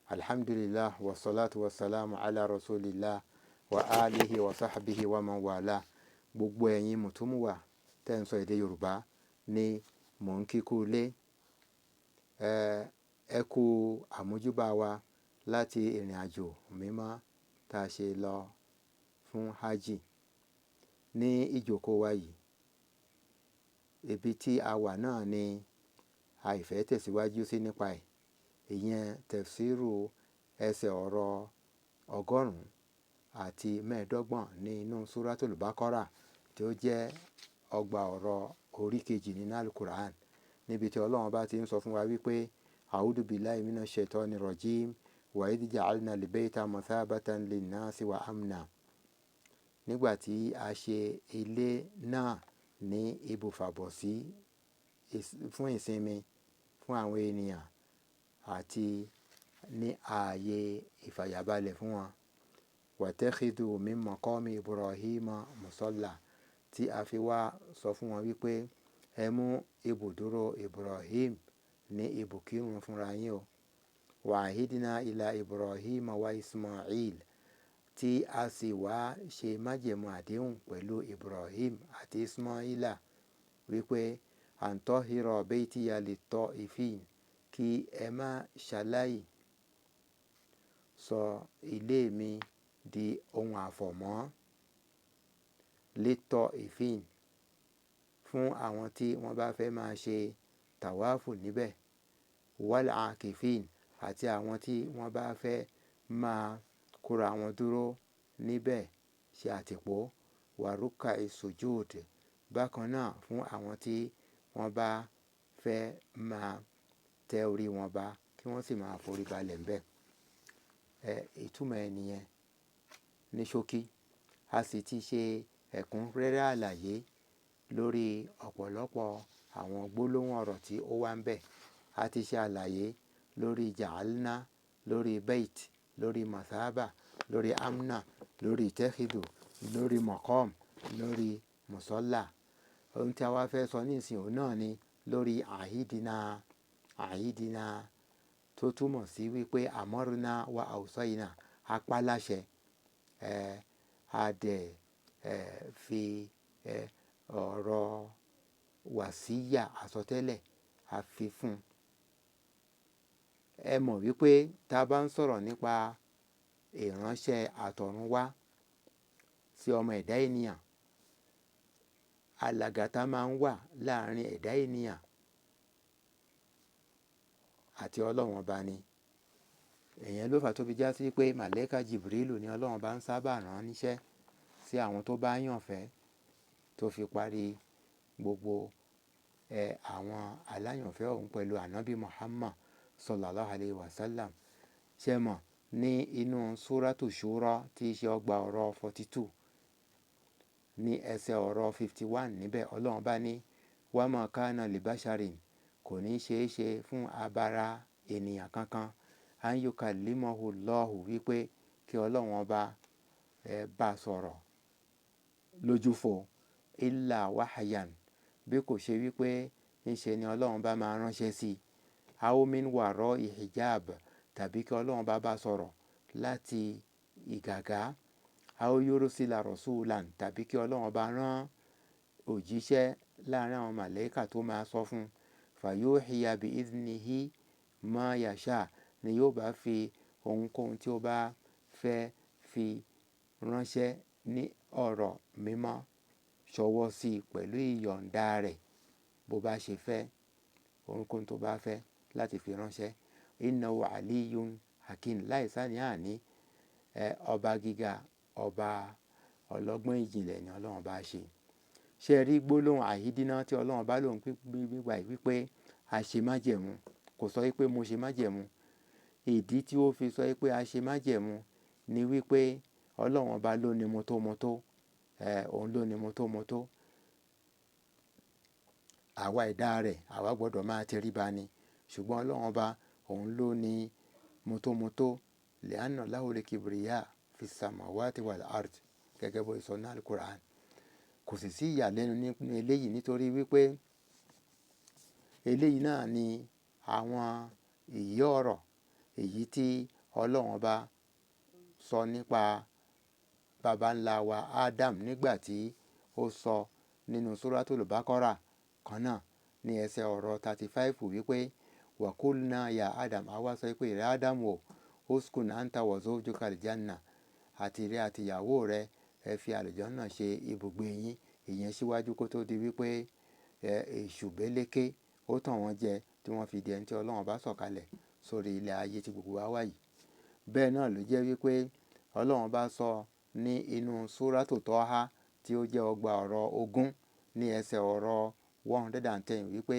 Alhamdulillah wa salatu wa salamu ala rasulillah wa alihi wa sahbihi wa man wala. Gbogbo ẹ̀yin mùtúmùwà tẹ́ ń sọ èdè Yorùbá ni mò ń kí kú ilé. Ẹ kú àmójúbà wa láti ìrìnàjò mímọ́ tá a ṣe lọ fún hajj. Ní ìjókòó wa yìí, ibi tí a wà náà ni àìfẹ́ tẹ̀síwájú sí nípa ẹ̀. Ìyẹn tafsiru ẹsẹ̀ ọ̀rọ̀ 125 ní inú Suratul Baqara tí ó jẹ́ ọgbà ọ̀rọ̀ orí kejì nínú Al-Qur'an, níbi tí Ọlọ́run bá ti ń sọ fún wa wípé A'udhu billahi minash shaitani rajim wa idh ja'alna al-bayta mathabatan linnasi wa amna. Nígbà tí a ṣe ilé náà ní ibùfàbọ̀sí fún ìsinmi fún àwọn ènìyàn àti ní ààyè ìfàyàbalẹ̀ fún wọn. Wattakhidhu min maqami Ibrahima musalla, tí a fi wá sọ fún wọn wípé ẹ mú ibùdúró Ibrahim ní ibùkírun fúnra yín o. Wa ahidna ila Ibrahima wa Ismail, tí a sì wá ṣe májẹ̀mú àdéhùn pẹ̀lú Ibrahim àti Ismaila wípé antahira baytiya lit-ta'ifin, kí ẹ má ṣaláì sọ ilé mi di ohun àfọ̀mọ́ lit-ta'ifin fún àwọn tí wọ́n bá fẹ́ máa ṣe tàwáàfù níbẹ̀, wal-akifin, àti àwọn tí wọ́n bá fẹ́ máa kóra wọn dúró níbẹ̀ ṣe àtìpó, wa rukka'i sujud, bákan náà fún àwọn tí wọ́n bá fẹ́ máa tẹ orí wọn ba kí wọ́n sì máa forí balẹ̀ ńbẹ̀. Ìtumọ̀ ẹ̀ nìyẹn ní ṣókí. A sì ti ṣe ẹ̀kúnrẹ́rẹ́ àlàyé lórí ọ̀pọ̀lọpọ̀ àwọn gbólóhùn ọ̀rọ̀ tí ó wà ńbẹ̀. A ti ṣe àlàyé lórí ja'alna, lórí bayt, lórí mathaba, lórí amna, lórí ittakhidhu, lórí maqam, lórí musalla. Ohun tí a wá fẹ́ sọ nísìnyí òun náà ni lórí ahidina, ahidina tó túmọ̀ sí wípé amarna wa awsayna, a pa láṣẹ, a dẹ̀ fi ọ̀rọ̀ wàsíyà àsọtẹ́lẹ̀ a fi fún. Ẹ mọ̀ wípé tí a bá ń sọ̀rọ̀ nípa ìránṣẹ́ àtọ̀runwá sí ọmọ ẹ̀dá ènìyàn, alàgàtà máa ń wà láàrin ẹ̀dá ènìyàn àti Ọlọ́run ọba ni. Ìyẹn ló fà tó fi já sí pé Màláíkà Jibrilu ni Ọlọ́run bá ń sábà rán níṣẹ́ sí àwọn tó bá yàn fẹ́ tó fi parí gbogbo àwọn aláyànfẹ́ òun pẹ̀lú Ànábì Muhammad sallallahu alayhi wa sallam. Ṣé ẹ mọ̀ ní inú Suratu Shura tí í ṣe ọgbà ọ̀rọ̀ 42 ní ẹsẹ̀ ọ̀rọ̀ 51 níbẹ̀, Ọlọ́run bá ní wa ma kana li basharin, kò ní ṣe é ṣe fún abara ènìyàn kankan an yukallimahu Allahu, wípé kí Ọlọ́run ọba bá sọ̀rọ̀ lójúfo illa wahyan, bí kò ṣe wípé ńṣe ni Ọlọ́run bá máa ránṣẹ́ sí i, aw min wara'i hijab, tàbí kí Ọlọ́run bá bá sọ̀rọ̀ láti ìgàgá, aw yursila rasulan, tàbí kí Ọlọ́run bá rán òjíṣẹ́ láàrin àwọn màláíkà tó máa sọ fún un, fayuhiya bi idhnihi ma yasha, ni yóò bá fi ohunkóhun tí ó bá fẹ́ fi ránṣẹ́ ní ọ̀rọ̀ mímọ́ ṣọwọ́ sí i pẹ̀lú ìyọ̀ǹda rẹ̀ bó bá ṣe fẹ́, ohunkóhun tó bá fẹ́ láti fi ránṣẹ́. Innahu aliyyun hakim, láìsí àní, ọba gíga, ọba ọlọ́gbọ́n ìjìnlẹ̀ ni Ọlọ́run bá ṣe. Ṣé ẹ rí gbólóhùn àhídíná tí Ọlọ́run bá lòun gbígbà wípé a ṣe májẹ̀mú? Kò sọ wípé mo ṣe májẹ̀mú. Ìdí tí ó fi sọ wípé a ṣe májẹ̀mú ni wípé Ọlọ́run ọba ló ní mọ́tómọ́tó, òun ló ní mọ́tómọ́tó. Àwa ẹ̀dá rẹ̀, àwa gbọdọ̀ máa tẹríba ni. Ṣùgbọ́n Ọlọ́run ọba òun ló ní mọ́tómọ́tó. Li'anna lahul kibriya fi samawati wal ard, gẹ́gẹ́ bó ṣe sọ ní Al-Qur'an. Kò sì sí ìyàlẹ́nu nínú eléyìí nítorí wípé eléyìí náà ni àwọn ìyẹ́ ọ̀rọ̀ èyí tí Ọlọ́run Ọba sọ nípa baba ńlá wa Adam nígbà tí ó sọ nínú Suratul Baqara kan náà ní ẹsẹ̀ ọ̀rọ̀ 35 wípé wa qulna ya Adam, àwa sọ pé ìrẹ́ Adam o, uskun anta wa zawjuka al-janna, àti ìrẹ́ àti ìyàwó rẹ, ẹ fi àlùjànnà ṣe ibùgbé yín. Ìyẹn síwájú kó tó di wípé èṣù béléké ó tàn wọ́n jẹ tí wọ́n fi di ẹni tí Ọlọ́run bá sọ̀kalẹ̀ sórí ilẹ̀ ayé tí gbogbo wa wà yìí. Bẹ́ẹ̀ náà ló jẹ́ wípé Ọlọ́run bá sọ ní inú Suratu Taha tí ó jẹ́ ọgbà ọ̀rọ̀ 20 ní ẹsẹ̀ ọ̀rọ̀ 110 wípé